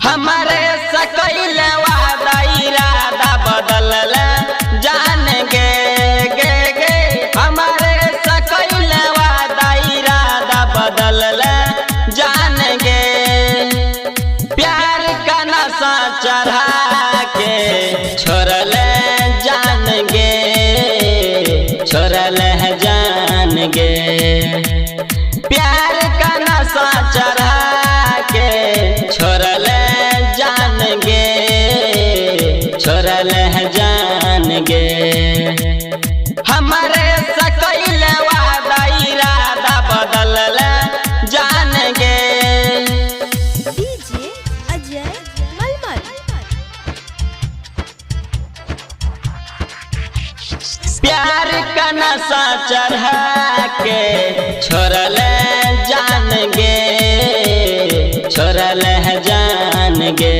हमारे सकैल वादा इरादा बदलल जान गे गे गे। हमारे सकैल वादा इरादा बदलल जान गे। प्यार का नशा चढ़ा के छोड़ल जान गे, छोड़ल जान गे। प्यार का नशा चढ़ा के छोड़ल जान गे, छोड़ल जान गे। हमारे सकैल वादा इरादा बदलल जान गे। डीजे अजय मलमल। प्यार का नशा चढ़ा के छोड़ल जान गे, छोड़ल जान गे।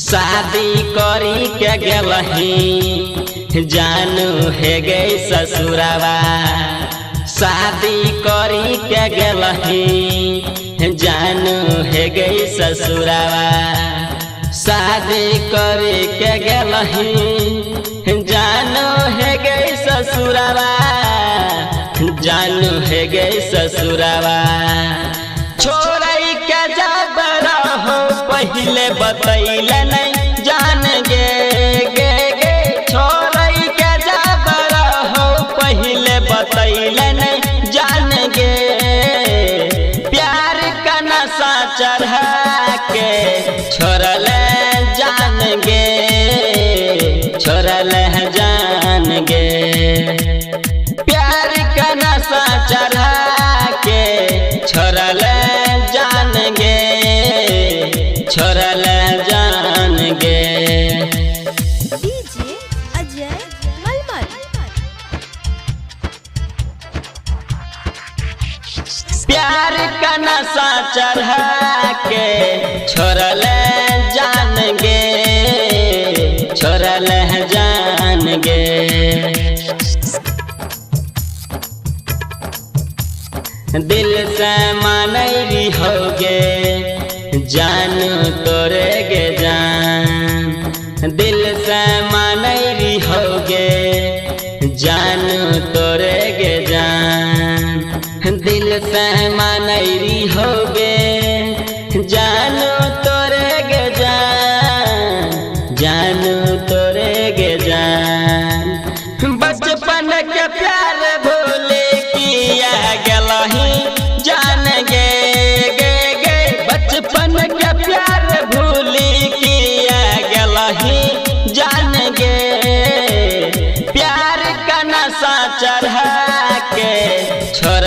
शादी करी के गेलही जानू हे गे ससुरावा। शादी करी के गेलही जानू हे गे ससुरावा। शादी करी के गेलही जानू हे गे ससुरावा, जानू हे गे ससुरावा। छोड़ई के जब रहो पहले बतैल नहीं जान गे गे गे। छोड़ई के जब रहो पहले बतैल नहीं जान गे। प्यार का नशा चढ़ा के छोड़ल जान गे, छोड़ल जान गे। प्यार का नशा चढ़ा के छोड़ल जान गे, छोड़ल जान गे। डीजे अजय मलमल। प्यार का नशा चढ़ा के छोड़ल जान गे, छोड़ल जान गे। दिल से मानैली होगे जान तोरे गे जान। दिल से मानैली होगे जान तोरे गे जान। दिल से मानैली होगे जान तोरे गे जान, जान तोरे गे जान। बचपन के प्यार भूल किया गेलही जान गे गे गे। बचपन के प्यार भूल किया गेलही जान गे। प्यार का नशा चढ़ा के छोड़